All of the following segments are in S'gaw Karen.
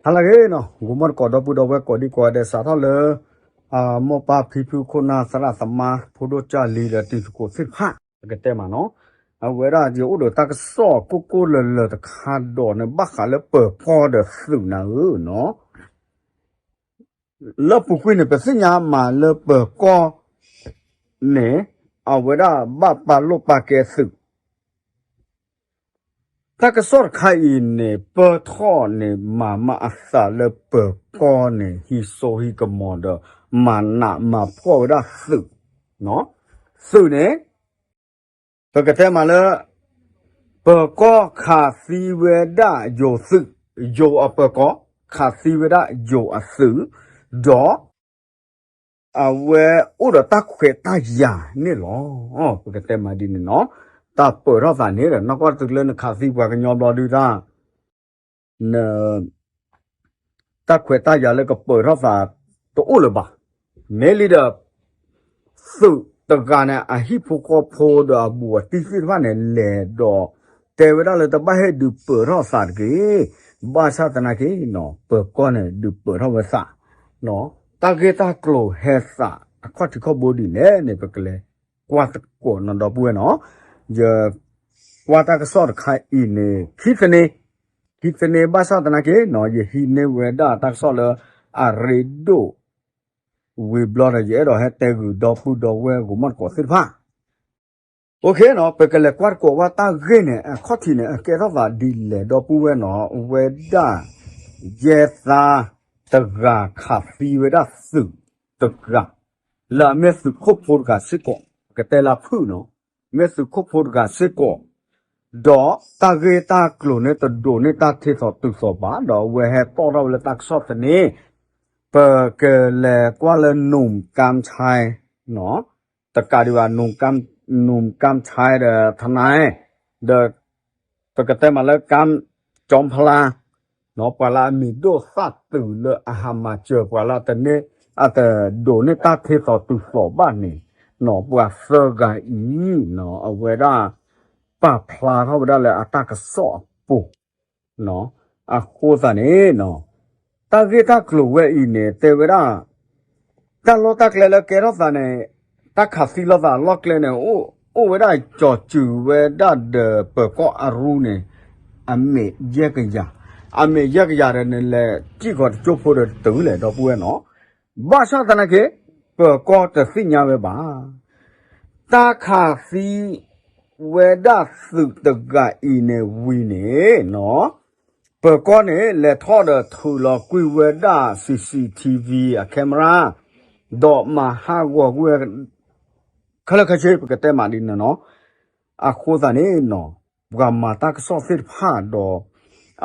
ဟါလၢအဂ့ၤနီၤ, ဂီၤမီၢ်တကိး ဒီပုၢ်ဒီဝဲၢ်ကိးဒံကိးဂၤဒဲး စးထီၣ်လၢ အမိၢ်ပၢ်ဖံဖုခိၣ်နၢ်သရၣ်သမါ ဖိဒိၣ်ကၢ်လံၤဒီးတံၤသကိးသ့ၣ်တဖၣ် ပကတဲမးနီၤ, အဝဲဒၣ်ယအိၣ်ဒီးတၢ်ကစီၣ်ကိၢ်ကိၢ်လၢၤလၢၤတခါဒီးန့ၣ် ဘၣ်ဃးလၢပၢၤကီၢ်ဒီးသုးနၤဧၢနီၤ. လၢပူၤကွံာ်န့ၣ် ပသ့ၣ်ညါမးလၢပၢၤကီၢ်န့ၣ် အဝဲဒၣ်ဘၣ်ပာ်လိာ်ပာ်ကဲသုး တၢ်ကစီၣ်တခါအံၤန့ၣ် ပၢၢ်ထီၣ်န့ၣ် မၤမၤအသးလၢပၢၤကီၢ်န့ၣ် ဟံးစိဟံးကမီၤဒီး မၤနးမၤဖှီၣ်ဝဲဒၣ်သုး, သုးန့ၣ် ပကတဲမးလၢ ပၢၤကီၢ်ခးသံဝဲဒၣ်ယိၤသုး, ယိၤအပၢၤကီၢ် ခးသံဝဲဒၣ်ယိၤအသုး, ဒီး အဝဲအိၣ်ဒီးတၢ်ခွဲးတၢ်ယာ်န့ၣ်လီၤ. ပကတဲမးဒ်န့ၣ်နီၤ, တၢ်ပၢၢ်ထီၣ်သးန့ၣ်ဒီး နီၢ်ကီၢ်တချုးလၢနခးသံပှၤကညီဘျီဒုတၢ် တၢ်ခွဲးတၢ်ယာ်လၢကပၢၢ်ထီၣ်သးတအိၣ်လၢၤဘၣ်. မ့ၢ်လံဒီး သုးတဂၤန့ၣ် အဟံၣ်ဖိဃီဖိဒီးအဘူးအတံၢ်သ့ၣ်တဖၣ်န့ၣ် လဲၤဒီး တဲဝဲဒၣ်လၢတဘၣ်ဟဲဒုးပၢၢ်ထီၣ်သးတဂ့ၤ, ဘၣ်ဆၣ်သနာ်က့နီၤ ပၢၤကီၢ်န့ၣ် ဒုးပၢၢ်ထီၣ်ဝဲသး, တၢ်ဂ့ၢ်တၢ်ကျိၤဟဲသးအခီၣ်ထံးခီၣ်ဘိဒ်လဲၣ်န့ၣ် ပကလဲၤကွၢ်သကိးနီၤ ဒီပုၢ်ဝဲၢ်နီၤ, ယကွၢ်တၢ်ကစီၣ်တခါအံၤန့ၣ် ခံသန့, ခံသန့ ဘၣ်ဆၣ်သနာ်က့နီၤ ယဟံးန့ၢ်ဝဲဒၣ်တၢ်ကစီၣ်လၢအရ့ဒိၣ် ဝံၤဘျီဒီး ယအဲၣ်ဒိးဟဲတဲဂုာ်ဒီပုၢ်ဒီဝဲၢ်ဂီၤမီၢ်တကိးသ့ၣ်တဖၣ် OKနီၤ, ပကလဲၤကွၢ်သကိးဝဲတၢ်ဂ့ၢ်န့ၣ် အခီၣ်ထံးန့ၣ် အကဲထီၣ်သးဒ်လဲၣ် ဒီပုၢ်ဝဲၢ်နီၤ, အဝဲဒၣ် ယဲသါတဂၤခးသံဝဲဒၣ်သုးတဂၤ လၢအမ့ၢ်သုးခိၣ်ဖိတဂၤစ့ၢ်ကီး, ပကတဲလၢဖုၣ်နီၤ, မ့ၢ်သုးခိၣ်ဖိတဂၤစ့ၢ်ကီး, ဒီးတၢ်ဂ့ၢ်တၢ်ကျိၤန့ၣ်တဒိးန့ၢ်တၢ်ထဲသိးတုၤသိးဘၣ်, ဒီးအဝဲဟဲတီၣ်ထီၣ်ဝဲလၢတၢ်ကစီၣ်သန့, ပကလဲၤကွၢ်လၢ နူမ်ကၢမ်းဆဲ နီၤ, တကးဒံးဘၣ် နူမ်ကၢမ်းဆဲဒီး ထနၢၣ် ဒီး ပကတဲမးလၢ ကၢမ်းကၠီဖျါ နီၤ, ပှၤလၢအမံၤဒိၣ်သၣ်တုၤလၢအဟးမၤစၢၤပှၤလၢတန့ၢ် အတဒိးန့ၢ်တၢ်ထဲသိးတုၤသိးဘၣ်န့ၣ်, နီၤ, ပှၤသၢဂၤအံၤ နီၤ, အဝဲဒၣ် ပာ်ဖျါထီၣ်ဝဲဒၣ်လၢအတၢ်ကစီၣ်အပူၤ နီၤ, အဃိသတးန့ၣ်နီၤ, တၢ်ဂ့ၢ်တၢ်ကျိၤဝဲအံၤန့ၣ် တဲဝဲဒၣ် တၢ်လီၢ်တၢ်ကျဲလၢကဲထီၣ်သးန့ၣ်, တၢ်ခးသံလိာ်သးအလီၢ်ကျဲန့ၣ် အိၣ်ဝဲဒၣ်ကၠီၤစူၤဝဲဒၣ်ဒီးပၢၤကီၢ်အရူန့ၣ် အမဲာ်ယဲၢ်ကယၤ, အမဲာ်ယဲၢ်ကယၤဒီးန့ၣ် လဲၤစံၣ်ဃီၤတကၠိဖိဒီးတုၤလဲၣ် ဒီပုၢ်ဝဲၢ်နီၤ, ဘၣ်ဆၣ်သနာ်က့ ပၢၤကီၢ်တသ့ၣ်ညါဝဲဘၣ်. တၢ်ခးသံဝဲဒၣ်သုးတဂၤအံၤန့ၣ်ဝံၤန့ၣ်နီၤ, ပၢၤကီၢ်န့ၣ် လဲၤထီၣ်ဒီးထုးလီၤကွံာ်ဝဲဒၣ် CCTV အ camera ဒီးမၤဟးဂီၤကွံာ်ဝဲ ခဲလၢာ်ခဲဆ့ ပကတဲမးဒ်န့ၣ်နီၤ, အဃိသတးန့ၣ်နီၤ, ပှၤမၤတၢ်ကစီၣ်သ့ၣ်တဖၣ်ဒီး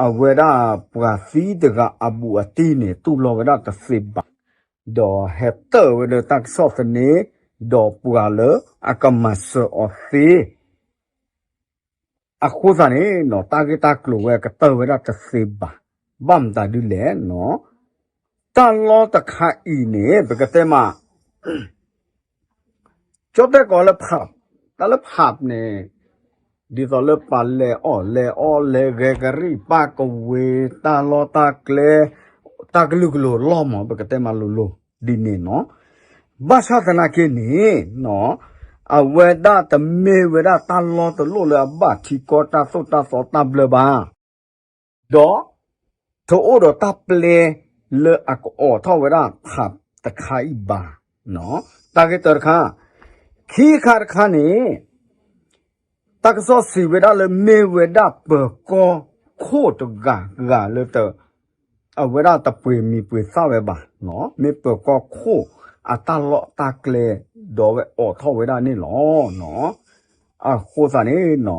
အဝဲဒၣ်ပှၤသံတဂၤအဘူးအတံၢ်န့ၣ် တူၢ်လိာ်ဝဲဒၣ်တသ့ဘၣ်, ဒီးဟဲတၢၢ်ဝဲလၢတၢ်ကစီၣ်သန့, ဒီးပှၤလၢအကမၤစၢၤအီၤသ့ အဃိသတးန့ၣ်နီၤ, တၢ်ဂ့ၢ်တၢ်ကျိၤဝဲကတၢၢ်ဝဲဒၣ်တသ့ဘၣ်. ဘၣ်မတၤဒ်လဲၣ်နီၤ, တၢ်လီၢ်တခါအံၤန့ၣ် ပကတဲမး ကၠီၣ်တဲၣ်ကိးလၢ ဖး, တၢ်လၢ ဖး န့ၣ် ဒ်သိးလၢပှၤလဲၤအီၣ်လဲၤအီလဲၤဂဲၤကရံၣ် ပၢ်ကဝ့ၤ တၢ်လီၢ်တၢ်ကျဲ တၢ်ကလုာ်ကလိၤလီၢ်မး ပကတဲမးလိၤလိၤဒ်န့ၣ်နီၤ, ဘၣ်ဆၣ်သနာ်က့န့ၣ်နီၤ, အဝဲဒၣ်တမ့ၢ်ဝဲဒၣ်တၢ်လီၢ်တလီၢ်လၢအဘၣ်ထံကီၢ်တၢ်သိၣ်တၢ်သီတၢ်ဘျၢဘၣ် ဒီး တအိၣ်ဒီးတၢ်ပျဲလၢအကအိးထီၣ်ဝဲဒၣ် ဖး တခါအံၤဘၣ်. တၢ်ဂ့ၢ်တၢတခါ, ခံခါတခါန့ၣ် တၢ်ကစီၣ်စံးဝဲဒၣ်လၢမ့ၢ်ဝဲဒၣ်ပၢၤကီၢ်ခိၣ်တဂၤဂၤလၢ အဝဲဒၣ်တပှ့ၤမံၤပှ့ၤသၣ်ဝဲဘၣ်, မ့ၢ်ပၢၤကီၢ်ခိၣ်အတၢ်လီၢ်တၢ်ကျဲ ဒီးဝဲအိးထီၣ်ဝဲဒၣ်န့ၣ်လီၤ. အဃိသတးန့ၣ်နီၤ,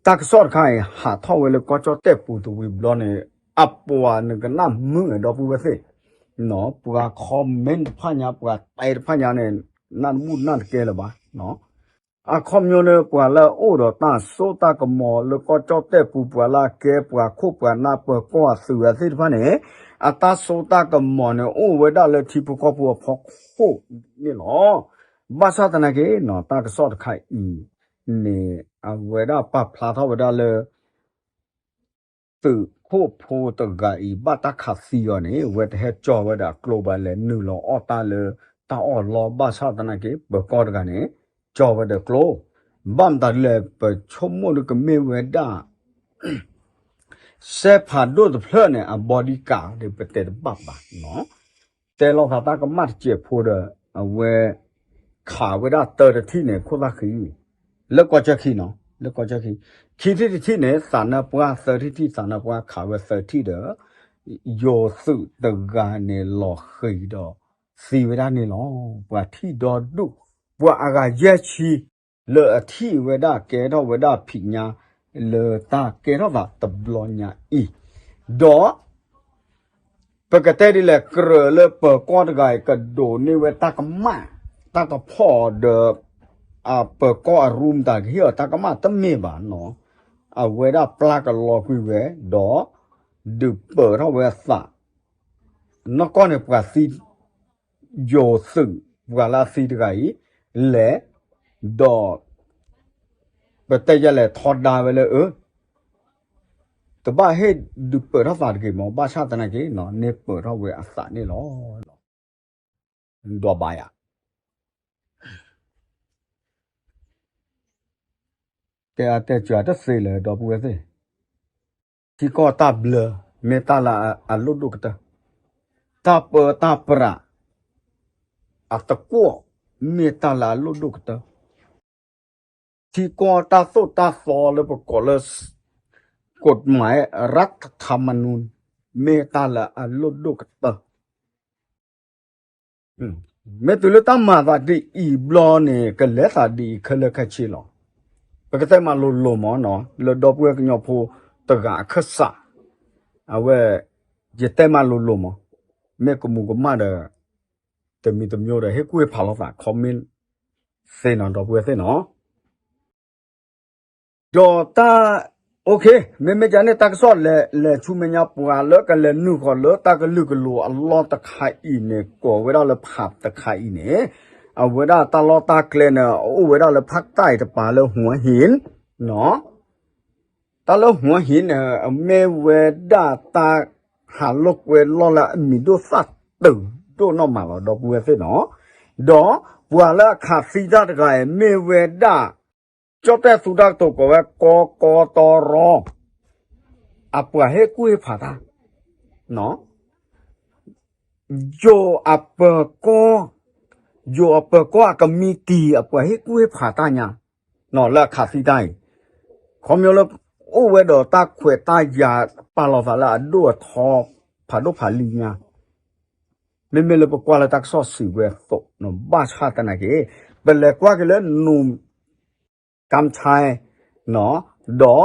တၢ်ကစီၣ်တခါအံၤ ဟးထီၣ်ဝဲလၢကီၢ်ကၠီၣ်တဲၣ်ပူၤတဝံၤဘျီန့ၣ် အပှၤနကနၣ်မုာ်ဒီပုၢ်ဝဲၢ်သ့ၣ်, ပှၤ comment တဖၣ်ညါ ပှၤတဲတဖၣ်ညါန့ၣ် နၢ်တဘူၣ်နၢ်တကဲလၢၤဘၣ်. အခီပညီန့ၣ် ပှၤလၢအအိၣ်ဒီးတၢ်စိတၢ်ကမီၤလၢကီၢ်ကၠီၣ်တဲၣ်ပူၤ ပှၤလၢအကဲပှၤခိၣ်ပှၤနၢ် ပၢၤကီၢ်အသုးအသ့ၣ်တဖၣ်န့ၣ် အတၢ်စိတၢ်ကမီၤန့ၣ် အိၣ်ဝဲဒၣ်လၢထံဖိကီၢ်ဖိအဖီခိၣ်န့ၣ်လီၤ. ဘၣ်ဆၣ်သနာ်က့နီၤ တၢ်ကစီၣ်တခါအံၤန့ၣ် အဝဲဒၣ်ပာ်ဖျါထီၣ်ဝဲဒၣ်လၢ သုးခိၣ်ဖိတဂၤအံၤ ဘၣ်တၢ်ခးသံအီၤန့ၣ် အဝဲတဟဲကၠီဝဲဒီးအကျိဘၣ် လဲၤနုာ်လီၤအီၣ်တၢ်လၢတၢ်အီၣ်လီၤ ဘၣ်ဆၣ်သနာ်က့ ပၢၤကီၢ်တဂၤန့ၣ် ကၠီဝဲဒီးကျိ ဘၣ်မတၤဒ်လဲၣ် ပဆိကမိၣ်ဒ်ကမ့ၢ်ဝဲဒၣ် စဲးဖးဒိၣ်တဖျၢၣ်န့ၣ် အ bodyguard ဒီးပတဲတဘၣ်ဘၣ်နီၤ တဲလီၤသးတၢ်ကမၣ်တစဲးဖိဒီး အဝဲ ခးဝဲဒၣ်တၢတထံၣ်န့ၣ် ခိၣ်သၣ်ဃံ လၢကီၢ်ကၠၢၢ်ခံနီၤ လၢကီၢ်ကၠၢၢ်ခံ ခံထံၣ်တထံၣ်န့ၣ် သးနါပှၢ် သၢထံၣ်ထံၣ် သးနါပှၢ်ခးဝဲသၢထံၣ်ဒီး ယိၤသုးတဂၤန့ၣ်လီၤဃံၤဒီး သံဝဲဒၣ်န့ၣ်လီၤ. ပှၤထံၣ်ဒီဒူၣ် ပှၤအဂၤယဲၢ်ဆံ လၢအထံၣ်ဝဲဒၣ်ကဲထီၣ်ဝဲဒၣ်ဖံးညါ လၢတၢ်ကဲထီၣ်သးတဘျီညါအံၤ ဒီး ပကတဲဒ်လဲၣ် ကြၢးလၢပၢၤကီၢ်တဂၤအံၤ ကဒိးန့ၢ်ဝဲတၢ်ကမၣ် တၢ်ကဖီၣ်ဒီး အပၢၤကီၢ်အရူမတၤကဟ့ၣ်အီၤတၢ်ကမၣ်တမ့ၢ်ဘၣ်နီၤ အဝဲဒၣ်ပျၢ်ကလီကွံာ်ဝဲ ဒီး ဒုးပၢၤထီၣ်ဝဲအသး နီၢ်ကီၢ်န့ၣ်ပှၤသံ ယိၤသုး ပှၤလၢအသံတဂၤအံၤ လဲၤ ဒီး ပတဲယဲလဲၣ်ထီဒါဝဲလၢအ တဘၣ်ဟ့ၣ်ဒုးပၢၤထီၣ်သးတဂ့ၤမး ဘၣ်ဆၣ်သနာ်က့ န့ၢ်ပၢၤထီၣ်ဝဲအသးန့ၣ်လီၤ. ဒွးဘၣ်ယၤ တဲအတဲစှၤတသ့လၢၤ ဒီပုၢ်ဝဲၢ်သ့ၣ်, ထံကီၢ်တၢ်ဘျၢ မ့ၢ်တၢ်လၢအလိၣ်ဒိၣ်ကတၢၢ်, တၢ်ပၢတၢ်ပြး အတကွီၣ် မ့ၢ်တၢ်လၢအလိၣ်ဒိၣ်ကတၢၢ်, ထံကီၢ်တၢ်သိၣ်တၢ်သီလၢပကိးလၢ กฎหมายรัฐธรรมนูญ မ့ၢ်တၢ်လၢအလိၣ်ဒိၣ်ကတၢၢ် မ့ၢ်တုၤလၢတၢ်မၤသးဒ်အံၤဘျီန့ၣ် ကလဲၤသးဒ်အံၤခဲလၢာ်ခဲဆ့လီၤ. ပကတဲမၤလိၤလိၤမးနီၤ လၢဒီပုၢ်ဝဲၢ်ကညီဖိတဂၤအခၢၣ်စး, အဝဲ ယတဲမၤလိၤလိၤမး, မ့ၢ်ကမူၤကမၣ်ဒီး တမံၤတမျိုးဒီး ဟ့ၣ်ကူၣ်ဟ့ၣ်ဖးလိာ်သး comment သ့နီၤ ဒီပုၢ်ဝဲၢ်သ့ၣ်နီၤ ဒီးတၢ် မ့မ့ၢ်ကန့ၣ် တၢ်ကစီၣ်လဲၤဆူမဲာ်ညါ ပှၤလၢကလဲၤနုာ်ဃီၤလၢတၢ်ကလုာ်ကလိၤအလီၢ်တခါအံၤန့ၣ် ကိးဝဲဒၣ်လၢဖးတခါအံၤန့ၣ် အဝဲဒၣ်တၢ်လီၢ်တၢ်ကျဲန့ၣ် အိၣ်ဝဲဒၣ်လၢဖးတၢ်အံၤတပၤလၢ หัวหิน နီၤ တၢ်လၢ หัวหิน န့ၣ် မ့ၢ်ဝဲဒၣ်တၢ်ဟးလိာ်ကွဲလီၢ်လၢအမံၤဒိၣ်သၣ်တုၤဒိၣ်နီၢ်မးလီၤ ဒီပုၢ်ဝဲၢ်သ့ၣ်နီၤ, ဒီးပှၤလၢအခးသံတၢ်တဂၤအံၤ မ့ၢ်ဝဲဒၣ် ကၠီၣ်တဲၣ်သူတၢ်ကတိၤကိးဝဲ ကီကီတီရီ အပှၤဟ့ၣ်ကူၣ်ဟ့ၣ်ဖးတၢ် ယိၤအပၢၤကီၢ်, ယိၤအပၢၤကီၢ်အကမံးတံာ် အပှၤဟ့ၣ်ကူၣ်ဟ့ၣ်ဖးတၢ်ညါ လၢအခးသံတၢ်အံၤ, ခီဖျိလၢ အိၣ်ဝဲဒီးတၢ်ခွဲးတၢ်ယာ်ပာ်လီၤသးလၢအဒိၣ်အထီ ဖးဒိၣ်ဖးလံၤညါ, မ့မ့ၢ်လၢပကွၢ်လၢတၢ်ကစီၣ်စံးဝဲအသိး ဘၣ်ဆၣ်သနာ်က့ ပလဲၤကွၢ်က့ၤလၢ หนุ่มกำชัย ဒီး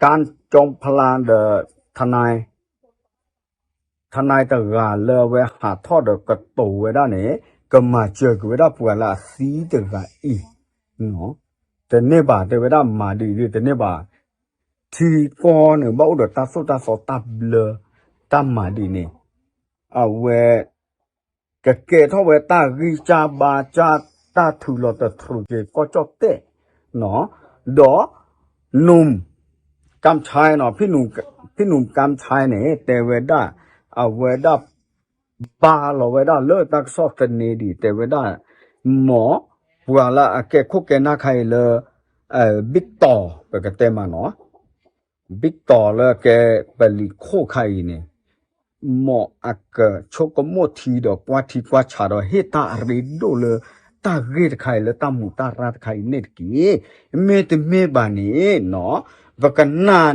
การจอมพลัง ဒီး ทนาย ทนายတဂၤလၢအဝဲဟးထီၣ်ဒီးကတိၤဝဲဒၣ်န့ၣ် ကမၤစၢၤက့ၤဝဲဒၣ်ပှၤလၢအသံတဂၤအံၤ, တန့ၢ်ဘၣ် တဲဝဲဒၣ်မၤဒ်အံၤဒ်တန့ၢ်ဘၣ်, ထံကီၢ်န့ၣ် ဘၣ်အိၣ်ဒီးတၢ်သိၣ်တၢ်သီတၢ်ဘျၢ တၢ်မၤဒ်န့ၣ် အဝဲ ကကဲထီၣ်ဝဲတၢ်ဂံၢ်စၢ်ဘါစၢ် တၢ်ထုးလီၤတထြူးက့ၤကီၢ်ကၠီၣ်တဲၣ်, ဒီး หนุ่มกำชัย နီၤ ဖံနူၣ်ကၢမ်းဆဲန့ၣ် တဲဝဲဒၣ် အဝဲဒၣ် ဘါလီၤဝဲဒၣ်လၢတၢ်ကစီၣ်သန့ဒံး တဲဝဲဒၣ် မ်ပှၤလၢအကဲခိၣ်ကဲနၢ်ခါအံၤလၢ ဘံၣ်တီၤ ပကတဲမးနီၤ ဘံၣ်တီၤလၢကဲပလံာ်ခိၣ်ခါအံၤန့ၣ် မ်အကဆိကမိၣ်ထံဒီးကွၢ်ထံကွၢ်ဆးဒီး ဟ့ၣ်တၢ်အရ့ဒိၣ်လၢ တၢ်ဂ့ၢ်တခါအံၤလၢ တၢ်မူးတၢ်ရၢ်တခါအံၤန့ၣ်တက့ၢ်. မ့တမ့ၢ်ဘၣ်န့ၣ်နီၤ ပကနၣ်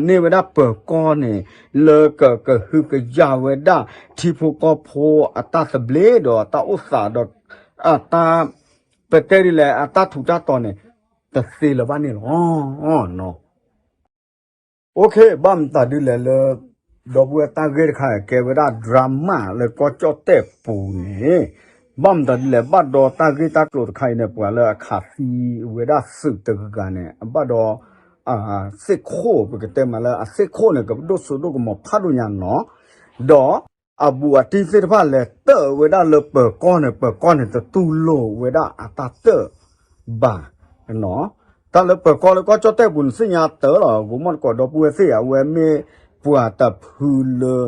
န့ၢ်ဝဲဒၣ်ပၢၤကီၢ်န့ၣ် လၢကကဟုကယာ်ဝဲဒၣ် ထံဖိကီၢ်ဖိအတၢ်သဘျ့ဒီးအတၢ်အိၣ်သးဒီး အတၢ် ပတဲဒ်လဲၣ် အတၢ်ထူးတၢ်တီၤန့ၣ် တသ့လၢၤဘၣ်န့ၣ်လီၤ. OK ဘၣ်မတၤဒ်လဲၣ်လၢ ဒီပုၢ်ဝဲၢ် တၢ်ဂ့ၢ်တခါကဲဝဲဒၣ် drama လၢကီၢ်ကၠီၣ်တဲၣ်ပူၤန့ၣ် ဘၣ်မတၤဒ်လဲၣ် ဘၣ်ဒီးတၢ်ဂ့ၢ်တၢ်ကျိၤတခါအံၤန့ၣ် ပှၤလၢအခးသံဝဲဒၣ်သုးတဂၤန့ၣ် အဘၣ်ဒီး သ့ၣ်ခိၣ် ပကတဲမးလၢအသ့ၣ်ခိၣ်န့ၣ် ကဒိၣ်စိဒိၣ်ကမီၤဖးဒိၣ်ညါနီၤ ဒီး အဘူးအတံၢ်သ့ၣ်တဖၣ်လဲၤတၢၣ်ဝဲဒၣ်လၢပၢၤကီၢ်န့ၣ် ပၢၤကီၢ်န့ၣ် တတူၢ်လိာ်ဝဲဒၣ်အတၢ်တၢၣ်ဘၣ်နီၤ တၢ်လၢပၢၤကီၢ်လၢကီၢ်ကၠီၣ်တဲၣ်ပူၤ နသ့ၣ်ညါတၢ်လီၤ. ဂိၤမီၣ်တကိးဒီပုၢ်ဝဲၢ်သ့ၣ်ဧၢ, အဝဲမ့ၢ်ပှၤတဖုလၢ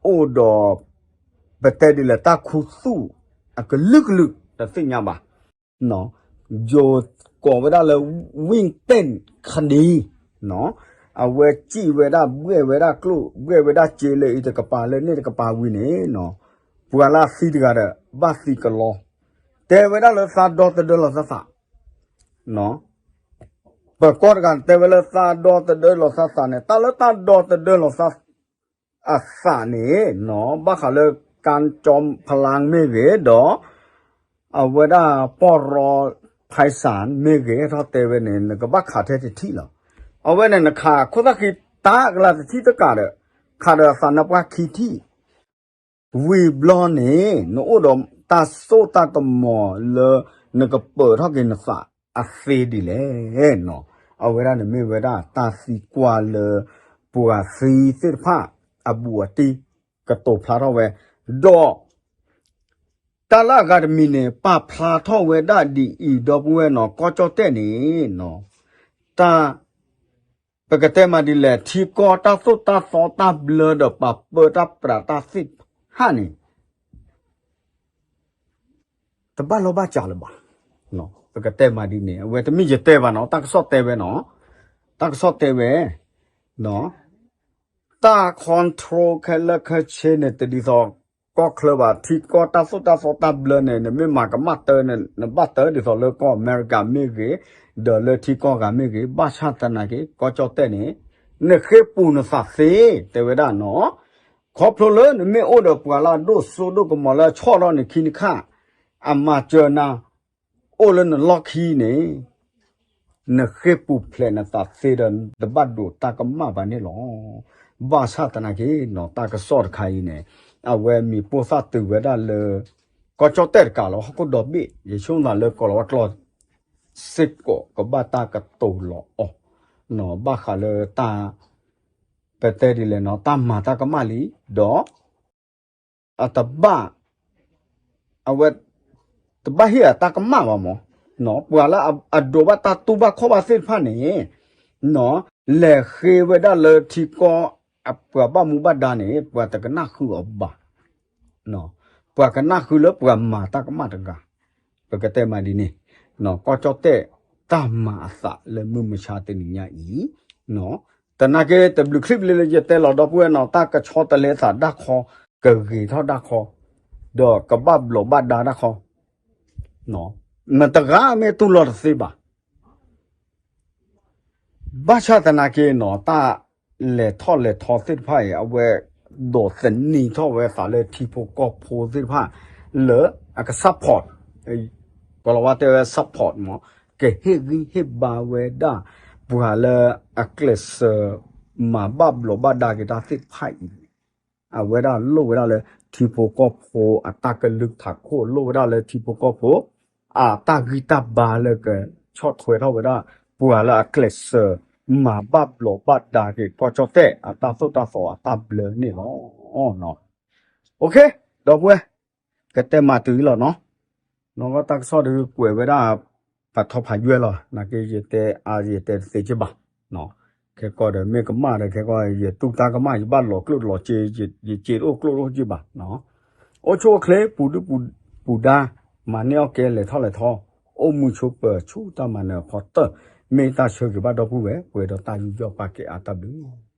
အိၣ်ဒီး ပတဲဒ်လဲၣ် တၢ်ခူသူၣ်အကလုာ်ကလုာ် တသ့ၣ်ညါဘၣ်. ယိၤကိးဝဲဒၣ်လၢ ဝံၣ်တ့ၣ်ခဒံ, အဝဲစံၣ်ဝဲဒၣ်ဘှဲၣ်ဝဲဒၣ်ကျိၣ် ဘှဲၣ်ဝဲဒၣ်စ့လၢအံၤတကပၤလၢန့ၣ်တကပၤဝံၤန့ၣ်, ပှၤလၢအသံတဂၤဒီး ဘၣ်သံကလီ, တဲဝဲဒၣ်လၢသးဒီသဒၢလီၤသးသး ပၢၤကီၢ်တဂၤတဲဝဲလၢသးဒီသဒၢလီၤသးသးန့ၣ်, တၢ်လၢတၢ်ဒီသဒၢလီၤသးအသးန့ၣ်နီၤ, ဘၣ်ဃးလၢ ကၠီဖလါမ့ၢ်ဂ့ၤဒီး အဝဲဒၣ်ပီၢ်ရီဖဲစၣ်မ့ၢ်ဂ့ၤ ဟဲထီၣ်တဲဝဲန့ၣ် နကဘၣ်ခးထဲတထံၣ်လီၤ. အဝဲန့ၣ် နခးခိၣ်သၣ်ဃံတၢ်ကလၤတထံၣ်တကးဒီး ခးဒီးအသးနပှၢ်ခံထံၣ် ဝံၤဘျီန့ၣ် နအိၣ်ဒီးတၢ်စိတၢ်ကမီၤလၢ နကပၢၤထီၣ်က့ၤနသးအသ့ဒ်လဲၣ်နီၤ. အဝဲဒၣ်န့ၣ်မ့ၢ်ဝဲဒၣ်တၢ်သံကွၢ်လၢ ပှၤသံသ့ၣ်တဖၣ်အဘူးအတံၢ်ကတိၤဖျါထီၣ်ဝဲ, ဒီး တၢ်လၢအဂၤတမံၤန့ၣ် ပာ်ဖျါထီၣ်ဝဲဒၣ်ဒ်အံၤ ဒီပုၢ်ဝဲၢ်နီၤ, ကီၢ်ကၠီၣ်တဲၣ်န့ၣ်နီၤ, တၢ် ပကတဲမးဒ်လဲၣ်, ထံကီၢ်တၢ်သိၣ်တၢ်သီတၢ်ဘျၢဒီးပာ်ပၢတၢ်ပြးတၢ်သ့ၣ်တဖၣ်န့ၣ် တဘၣ်လီၢ်ဘၣ်စးလၢၤဘၣ်. ပကတဲမးဒ်န့ၣ်, အဝဲတမ့ၢ်ယတဲဘၣ်နီၤ, တၢ်ကစီၣ်တဲဝဲနီၤ, တၢ်ကစီၣ်တဲဝဲ တၢ် control ခဲလၢာ်ခဲဆ့န့ၣ် တဒ်သိးကီၢ်ချၢဘၣ်, ထံကီၢ်တၢ်သိၣ်တၢ်သီတၢ်ဘျၢန့ၣ် နမ့ၢ်မၤကမၣ်တၢ်န့ၣ် နဘၣ်တၢ်ဒ်သိးလၢကီၢ်အမဲရကၤမ့ၢ်ဂ့ၤ, ဒီးလၢထံကီၢ်ဂၤမ့ၢ်ဂ့ၤ, ဘၣ်ဆၣ်သနာ်က့ ကီၢ်ကၠီၣ်တဲၣ်န့ၣ် နဃ့ၢ်ပူၤနသးသ့ တဲဝဲဒၣ်နီၤ, ခီဖျိလၢနမ့ၢ်အိၣ်ဒီးပှၤလၢအဒိၣ်စိဒိၣ်ကမီၤလၢအဆီၣ်ထီၣ်နခံနခါ အမၤစၢၤနၤ အိၣ်လၢနလီၢ်ခံန့ၣ် နဃ့ၢ်ပူၤဖျဲးနသးသ့ဒီး တဘၣ်ဒိးတၢ်ကမၣ်ဘၣ်န့ၣ်လီၤ. ဘၣ်ဆၣ်သနာ်က့နီၤ, တၢ်ကစီၣ်တခါအံၤန့ၣ် အဝဲမံၤပိၢ်သၣ်တုၤဝဲဒၣ်လၢ ကီၢ်ကၠီၣ်တဲၣ်တကးလီၤ, ဟီၣ်ခိၣ်ဒီဘ့ၣ် ယဆိကမိၣ်လၢကိးလီၤဝဲကျီ စ့ၢ်ကီးကဘၣ်တၢ်ကတိၤလီၤအီၤနီၤ, ဘၣ်ဃးလၢတၢ် ပတဲဒ်လဲၣ်နီၤ, တၢ်မၤတၢ်ကမၣ်လံ, ဒီး အတဘၣ် အဝဲ တဘၣ်ဟ့ၣ်အတၢ်ကမၣ်ဘၣ်မး, ပှၤလၢအဒိးဘၣ်တၢ်တူၢ်ဘၣ်ခီၣ်ဘၣ်သ့ၣ်တဖၣ်န့ၣ် လဲၤဃ့ဝဲဒၣ်လၢထံကီၢ်အပှၤဘၣ်မူဘၣ်ဒါန့ၣ် ပှၤတကနၣ်ဃုာ်အီၤဘၣ်, ပှၤကနၣ်ဃုာ်လၢပှၤမၤတၢ်ကမၣ်တဂၤ, ပကတဲမးဒ်န့ၣ်, ကီၢ်ကၠီၣ်တဲၣ် တၢ်မၤအသးလၢမုၢ်မဆါတနံၤညါအံၤ တနာ်က့ တဘျုးချံဘျ့လၢယတဲလီၤ ဒီပုၢ်ဝဲၢ်နီၤ, တၢ်ကဆီတလဲသးဒၣ်ခီ, ကဂ့ၤထီၣ်ဒၣ်ခီ, ဒီးကဘၣ်ဘျီးဘၣ်ဒါဒၣ်ခီ, မတဂၤမ့ၢ်တူၢ်လိာ်တသ့ဘၣ်. ဘၣ်ဆၣ်သနာ်က့နီၤ, တၢ်လဲၤထီၣ်လဲၤထီသ့ၣ်တဖၣ်အံၤ အဝဲဒိးသန့ၤထီၣ်ဝဲသးလၢထံဖိကီၢ်ဖိသ့ၣ်တဖၣ် လၢအက support, ကီၤလၤဝါတဲဝဲ support မး, ကဟ့ၣ်ဂံၢ်ဟ့ၣ်ဘါဝဲဒၣ် ပှၤလၢအကျဲးစၢး မၤဘၣ်ဘျီးဘၣ်ဒါက့ၤတၢ်သ့ၣ်တဖၣ်အံၤ, အဝဲဒၣ်လိၣ်ဝဲဒၣ်လၢထံဖိကီၢ်ဖိအတၢ်ကလုၢ်ထးခိၣ်, လိၣ်ဝဲဒၣ်လၢထံဖိကီၢ်ဖိ အတၢ်ဂံၢ်တၢ်ဘါလၢကဆီၣ်ထွဲထီၣ်ဝဲဒၣ် ပှၤလၢအကျဲးစၢး မၤဘၣ်ဘျီးဘၣ်ဒါက့ၤ ကီၢ်ကၠီၣ်တဲၣ်အတၢ်သိၣ်တၢ်သီအတၢ်ဘျၢန့ၣ်လီၤ. ဒီပုၢ်ဝဲၢ်, ကတဲမၤတုၤအံၤလီၤနီၤ, နီၢ်ကီၢ်တၢ်ကစီၣ်ဒီးကွဲးဝဲဒၣ် ဖးထီဖးယွဲၢ်လီၤ, နာ်က့ယတဲအါယတဲတသ့က့ဘၣ်, ခဲကီၢ်ဒီးမ့ၢ်ကမၣ်ဒီး ခဲကီၢ်ယတူၢ်တၢ်ကမၣ် ယဘၣ်လီၤကျိၣ်လီၤစ့, ယစ့တအိၣ်ကျိၣ်တအိၣ်စ့ဘၣ်, အိၣ်ဆူၣ်အိၣ်ချ့ ပူၤဒုၣ်ပူၤဒါ, မၤန့ၢ်အီၣ်ကဲ လဲၤထီၣ်လဲၤထီ, အိၣ်မူဆိးပၢၤဆူတၢ်မၤနၢၤအဖီတၢၢ်, မ့ၢ်တၢ်ဆၢဂ့ၤဘၣ်ဒီပုၢ်ဝဲၢ် ပှဲၤဒီးတၢ်ယူးယီၣ်ပာ်ကဲအါတၢ်ဘျုး